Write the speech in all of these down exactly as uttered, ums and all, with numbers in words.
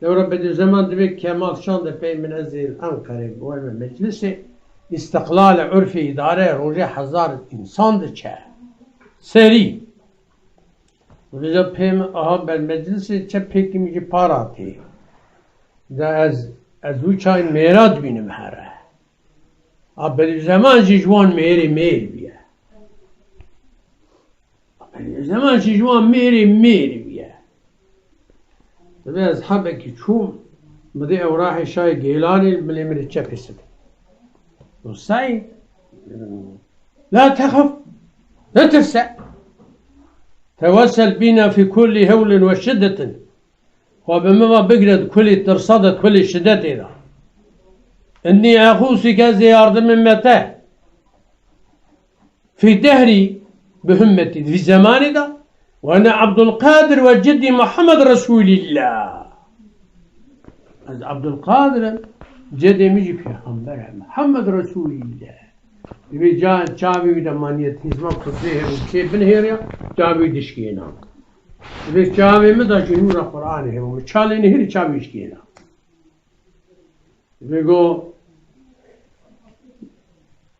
Ewra Bedîzeman divê Kemal Şan de pey min ez ê li Enqerê bi we me meclisê îstiqlalê urfê îdare rojê hezar însan diçe. Serî. Vêca pê min aha ber meclisê çe pêkî min jî para tê. De ez, ez wî çayên mêra dibînim here. A Bedîzeman jî ji wan mêrê mêr bûye. A Bedîzeman jî ji wan mêrê mêr bûye. Divê ez hebekî çûm, min dê Ewrahê Şahê Geylanî li milê min ê çepê sibe. Û Seîd, la texef, netirse. Tewessel bîna fî kullî hewlin we şiddetin. Xwe bi min ve bigire di kulî tirsa de, kulî şidetê de. Innî exûsîke, ez ê yardimê me te. Fî dehrî bi himmetî, di vî zemanê de, we ne Ebdulqadir we cidî Muhammed Resûlîllah. Ez Ebdulqadir im, cedê min jî pêxember e, Muhammed Resûlîllah. Divê ca-, çavê wî de maniye tîzma kurdê hebû, kê binihêriya, çavê wî dişkêna. Divê çavê min de jî nûra Qur'anê hebû, min çalê nihêrî çavê wî dişkêna. Divê go,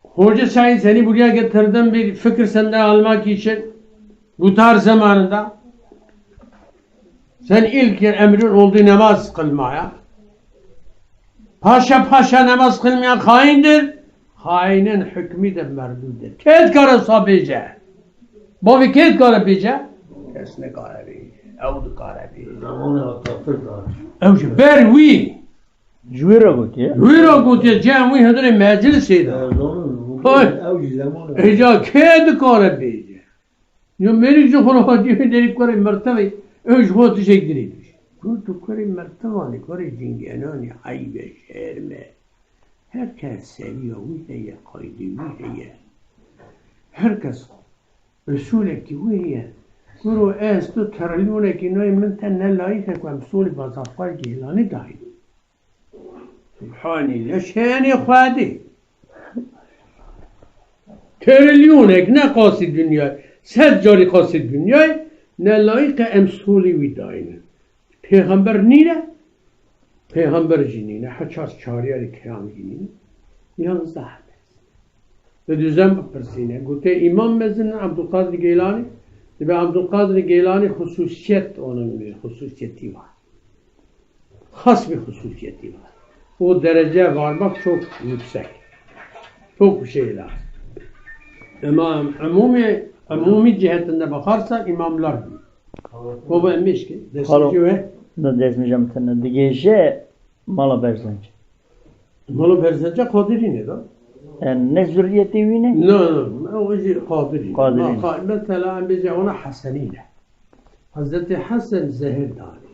Hoca Saîd, seni buraya getirdim bir fikir sende almak için. Gutar zamanında sen ilk emrin oldu namaz kılmaya. Paşa paşa namaz kılmayan haindir. Hainin hükmü de merdûdir. Kê dikare wisa bêje? Bavê kê dikare bêje? Kes nikare bêje. Ew dikare bêje. Zamanê Atatürk a. Ew jî ber wî. Ji wî re gotiye. Wî re gotiye, cem wî hundirê meclisê de. Ew zamanê Hoy. Ew jî zamanê. Êca kê dikare bêje? Yo mêrik ji xwe re hatî wê derî kurê mertevê, ew ji xwe tişek dirê dibî. Got tu kurê mertevanê, kurê cingenanê, eyb e, şerm e. Her kes seviya wî heye, qaydê wî heye. Her kes usulekî wî heye. Kuro ez tu trilyonekî nayê min te ne layîk e ku em solî bazarxwar Gêlanî dayîn. Subhanî leşenê Xwedê. Trilyonek ne qasî dinyayê, sed carî qasî dinyayê ne layîq e em solî wî dayînin. Pêxember nîne, pêxember jî nîne, heças çariyarê kiram jî nîne. Yanzdeh heb. Bi duzem bipirsîne. Gote Îmam Mezin Ebdulkadir Geylanî, dibe Ebdulkadir Geylanî hususiyet, onun bir hususiyeti var. Has bir hususiyeti var. O derece varmak çok yüksek. Çok bir şey lazım. Ama umumi, umumi cihetinde bakarsak imamlar büyük. Baba emiş ki, Halo. Destekçi ve Da destmêja min tene digêje mala Berzenc. Mala Berzenca Qadirî ne da? Yani ne zurriyetê wî ne? No, no, o jî Qadirî. Qadirî. Ma qa-, mesela em bêje ona Hesenî ne. Hazreti Hesen zehir dane.